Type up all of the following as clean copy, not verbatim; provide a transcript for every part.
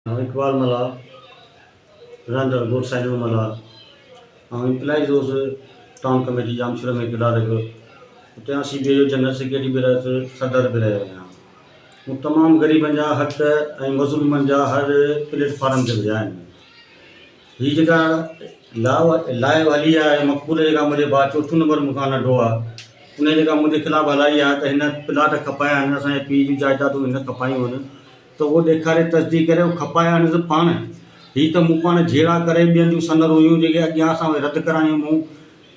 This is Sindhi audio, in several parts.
آئون اقبال ملاح رهندڙ ڳوٺ سائين ملاح آئون امپلائيز هوس ٽائون ڪميٽي ڄامشوري ۾ ڪلارڪ اتي آئون سي بي اي جو جنرل سيڪريٽري به رهيس صدر به رهيو آهيان مون تمام غريبن جا حق ۽ مظلومن جا هر پليٽ فارم تي ويا آهن هي جيڪا لائو هلي آهي مقبول جيڪا منهنجي ڀاء چوٿون نمبر مون کان ننڍو آهي ان جيڪا منهنجي خلاف هلائي آهي ته هن پلاٽ کپايا آهن اسانجي پيء جون جائيدادون هن کپايون آهن ته اهو ڏيکاري تصديق ڪري اهو کپائي آڻيس پاڻ. هي ته مون پاڻ جهيڙا ڪري ٻين جون سندرون هيون جيڪي اڳيان اسان اهي رد ڪرايون مون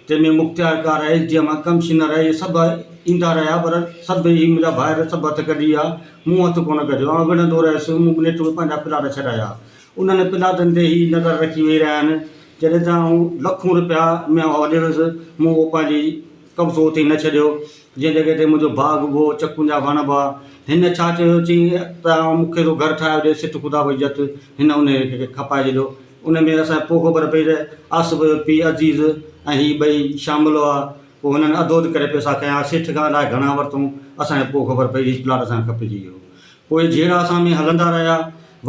تنهن ۾ مختيارڪار ايس ڊي ايم ڪمشنر اهي سڀ ايندا رهيا پر سڀ هي منهنجا ڀائر سڀ هٿ ڪڍي ويا مون هٿ ڪونه ڪڍيو آئون وڙهندو رهيس مون نيٺ اهي پنهنجا پلاٽ ڇڏايا انهن پلاٽن تي هي نظر رکي ويهي رهيا آهن جڏهن ته آئون لکون رپيا ۾ هليو ويس مون اهو پنهنجي قبضو اتي نه ڇڏيو، جنهن جڳهه تي منهنجو باغ به هو، چڪون جا وڻ به هئا. هن ڇا چيو؟ چيائين ته آئون مون کي ٿو گهر ٺاهي ڏي، سٺ خدا بخش جت هن انهيء کي کپائي ڇڏيو. ان ۾ اسان کي پوء خبر پئي ته آصف جو پيء عزيز ۽ هي ٻئي شامل هئا. پوء هنن اڌو اڌ ڪري پئسا کنيا. سيٺ کان الائي گهڻا ورتئون. اسان کي پوء خبر پئي ته هي پلاٽ اسان کان کپجي ويو. پوء جهيڙا اسان ۾ هلندا رهيا.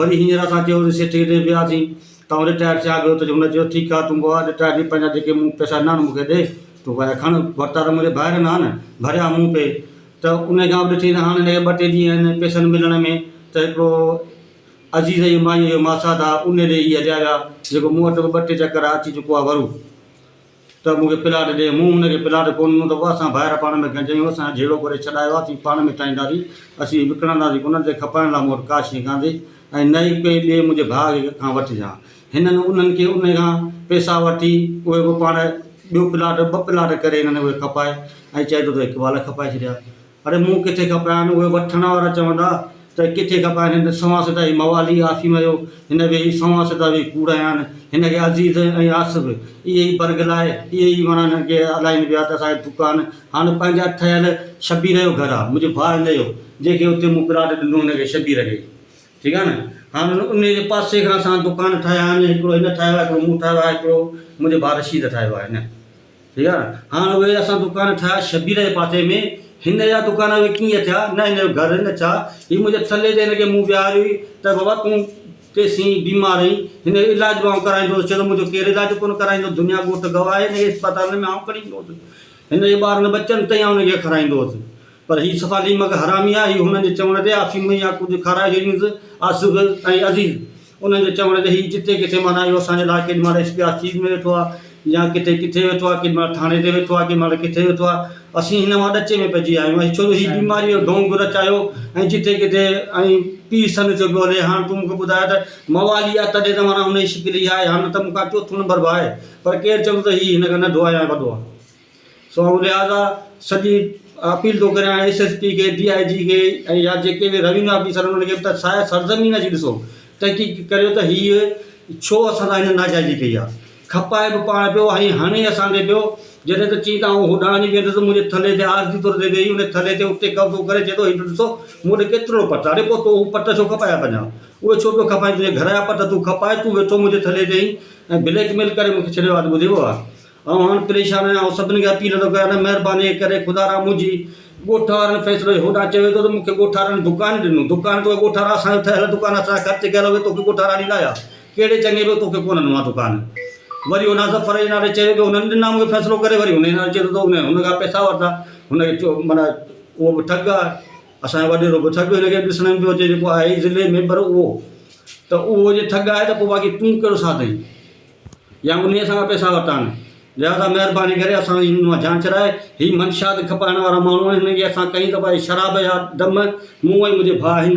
وري هينئر اسان چيو ته سيٺ ڏي وياسين ته آئون رٽائر ٿيان پيو ته هن چيو ٺيڪ آ تون بابا رٽائر ٿي پنهنجا جيڪي مون پئسا ڏنا آهن مون کي ڏي تون پنهنجا کڻ ورتا ته منهنجي ڀائرن آهن ڀريا مون پي ته ان کان به ڏٺي ته هاڻ هن کي ٻه ٽي ڏينهن آهن پئسن ملڻ ۾ ته هڪڙو عزيز جي مائيء جو ماسات آ ان ڏي هي هليا ويا جيڪو مون وٽ به ٻه ٽي چڪر اچي چڪو آ ورو ته مون کي پلاٽ ڏي. مون هن کي پلاٽ ڪونه ڏنو ته پوء اسان ڀائر پاڻ ۾ گنجايون، اسان جهيڙو ڪري ڇڏايو آهي، اسين پاڻ ۾ ٺاهينداسين، اسين وڪڻنداسين ڪونه، تنهن کپائڻ لاء مون وٽ ڪا شيء ڪانهي ۽ نه ئي ڪنهن ٻئي منهنجي ڀاء کي کان وٺجان. هنن انهن کي انهي کان پئسا وٺي اهي به پاڻ ٻيو پلاٽ ٻه پلاٽ ڪري هنن اهي کپائي ۽ چئي ٿو ته اقبال کپائي ڇڏيا. اڙي مون ڪٿي کپايا آهن، اهي وٺڻ وارا چوندا ته ڪٿي کپايا آهن، هن سنوان سڌا هي موالي آفيم جو، هن ويهي سنوان سڌا ويهي ڪوڙايا آهن، هن کي عزيز ۽ آصف اهي ئي برغلائي، اهي ئي معنيٰ هنن کي هلائين پيا ته اسان جو دڪان هاڻ پنهنجا ٺهيل شبير جو گهر آهي، منهنجي ڀاء هن جو، جنهن کي اتي مون پلاٽ ڏنو هن کي شبير کي، ٺيڪ آهي نه، هاڻ انهي جي پاسي کان اسان دڪان ٺاهيا آهن، هڪڙو هن ٺاهيو آهي، هڪڙو مون ٺاهيو آهي، هڪڙو منهنجي ڀاء رشيد ٺاهيو آهي هن. ٺيڪ آ هاڻ اهي اسان دڪان ٺاهيا شبير جي پاسي ۾ هن جا دڪان اهي ڪيئن ٿيا نه هن جو گهر نه ڇا هي منهنجي ٿلهي تي هن کي مون ويهاريو هئي ته بابا تون تيسين بيمار آهين هن جو علاج به آئون ڪرائيندو هوس چئي ٿو منهنجو ڪير علاج ڪونه ڪرائيندو دنيا ڳوٺ گواهه آهي هن کي اسپتالن ۾ آئون کڻي ايندو هوس هن جي ٻارن ٻچن تائين آئون هن کي کارائيندو هوس پر هي صفا ليمڪ حرامي آهي هي هنن جي چوڻ تي آفيم يا ڪجهه کارائي ڇڏينس آصف ۽ عزيز انهن جي چوڻ تي هي جتي ڪٿي معنيٰ اهو اسان جي لاء ڪيڏي مهل ايس پي آفيس ۾ ويٺو آهي يا ڪٿي ڪٿي ويٺو آهي ڪيڏي مهل ٿاڻي تي ويٺو آهي ڪيڏي مهل ڪٿي ويٺو آهي اسين هن مان ڏچي ۾ پئجي ويا آهيون ۽ ڇو جو هي بيماري جو ڍونگ رچايو ۽ جتي ڪٿي ۽ پير سن ٿيو پيو هلي هاڻ تون مون کي ٻڌاء ته موالي آهي تڏهن ته معنيٰ هن جي شڪل اها آهي هاڻ ته مون کان چوٿون نمبر به آهي پر ڪير چوندو ته هي هن کان ننڍو آهي يا وڏو آهي. سو آئون لهٰذا سڄي اپيل ٿو ڪريان ايس ايس پي کي، ڊي I جي کي ۽ يا جيڪي به روينيو آفيسر آهن انهن کي به ته سايا سرزمين اچي ڏسو تحقيق ڪريو ته هيء ڇو اسان سان هن ناجائزي ڪئي آهي. کپائي به پاڻ پيو ۽ هڻي اسان تي پيو. جڏهن ته چئي ته آئون هوڏانهن وڃي ويهندس منهنجي ٿلهي تي عارضي طور تي ويهي ان ٿلهي تي اتي قبضو ڪري چئي ٿو هي ڏسو مون وٽ ڪيترو پٽ آهي اڙي پوء تو هو پٽ ڇو کپايا پنهنجا اهي ڇو پيو کپائين تنهنجي گهر جا پٽ تون کپائي تون ويٺو منهنجي ٿلهي تي ۽ بليڪ ميل ڪري مون کي ڇڏيو آهي ته ٻڌي بابا آئون هاڻ پريشان آهيان، آئون سڀني کي اپيل ٿو ڪريان ته مهرباني ڪري خدارا منهنجي ڳوٺ وارن فيصلو هوڏانهن چوي ٿو ته مون کي ڳوٺ وارن دڪان ڏنو، دڪان توکي ڳوٺ وارا اسان جو ٺهيل دڪان اسان جا خرچ ڪيل اهي توکي ڳوٺ وارا ڏيندا يا ڪهڙي چڱي به توکي ڪونه ڏنو آهي دڪان. وري هوڏانهن ظفر جي نالي چوي پيو هنن ڏنا مون کي فيصلو ڪري وري هن جي نالي چوي ٿو ته هن کان پئسا ورتا هن کي چيو معنيٰ اهو به ٺڳ آهي اسان جو وڏيرو به ٺڳ هن کي ڏسڻ ۾ پيو اچي جيڪو آهي ضلعي ميمبر اهو ته اهو جي ٺڳ آهي ته پوء باقي تون ڪهڙو ساٿ آهين. يا انهيء اسان کان پئسا ورتا آهن. لهذا مهرباني ڪري اسان جي هن مان جان ڇڏائي. هي منشيات کپائڻ وارا ماڻهو آهن. هنن کي اسان ڪئين دفعا هي شراب جا ڊم مون ۽ منهنجي ڀاء هن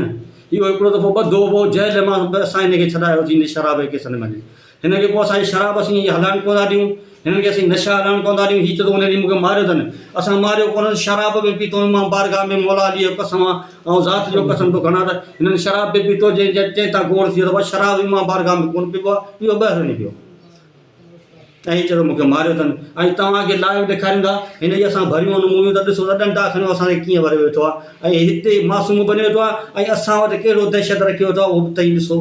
اهو هڪڙو دفعو ٻڌو هو جيل مان به اسان هن کي ڇڏايوسين هن شراب جي ڪيسن مان هن کي پوء اسان هي شراب اسين هي هلائڻ ڪونه ٿا ڏيون. هنن کي اسين نشا هلائڻ ڪونه ٿا ڏيون. هي چئي ٿو ان ڏينهن مون کي ماريو اٿن. اسان ماريو ڪونه اٿس شراب به پيتو مان بارگاهه ۾ مولا علي جو قسم آ آئون ذات جو قسم ٿو کڻان ته هنن شراب به پيتو جنهن تان گوڙ ٿي ويو ته بابا شراب به مان بارگاهه ۾ ڪونه پيبو آ. اهو ٻاهر وڃي پيو ۽ چيو مون کي ماريو اٿن ۽ توهان کي لائيو ڏيکاريون ٿا هن جي اسان ڀريون آهن موويون ته ڏسو ته ڏنڊا کڻيو اسان کي ڪيئن وريو ويٺو آهي ۽ هتي معصوم بنيو ويٺو آهي ۽ اسان وٽ ڪهڙو دهشت رکيو ويٺو آهي اهو به توهين ڏسو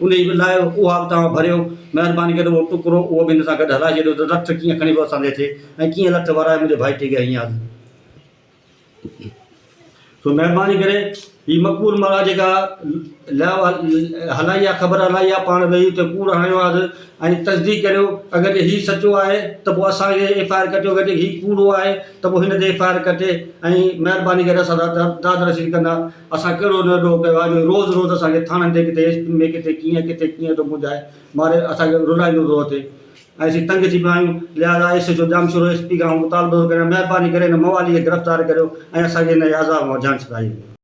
ان جي به لائيو اها به توهان ڀريو مهرباني ڪري اهو ٽڪرو اهو به هن سان گڏ هلائي ڇڏيو ته لٺ ڪيئن کڻي پيو اسان تي اچي ۽ ڪيئن لٺ ورائي منهنجي ڀائٽي کي هنئي آهي. سو مهرباني ڪري هي مقبول ملاح جيڪا هلائي آ خبر هلائي آ پاڻ ويهي اتي ڪوڙ هڻيو آ ۽ تصديق ڪريو اگر جي هي سچو آهي ته پوء اسان کي ايف I R ڪٽيو اگر جي هي ڪوڙو آهي ته پوء هن تي ايف I R ڪٽي ۽ مهرباني ڪري اسان سان داد رسيد ڪندا اسان ڪهڙو نه ڏوهه ڪيو آهي جو روز روز اسان کي ٿاڻن تي ڪٿي ايس پي ۾ ڪٿي ڪيئن ڪٿي ڪيئن ٿو منجهائي ماري اسان کي رلائيندو ٿو اچي ۽ اسين تنگ ٿي پيا آهيون لهذا S H O Jamshoro S P کان مطالبو ٿو ڪريان مهرباني ڪري هن موالي کي گرفتار ڪريو ۽ اسان کي هن جي عذاب مان جان ڇڏائي وڃي.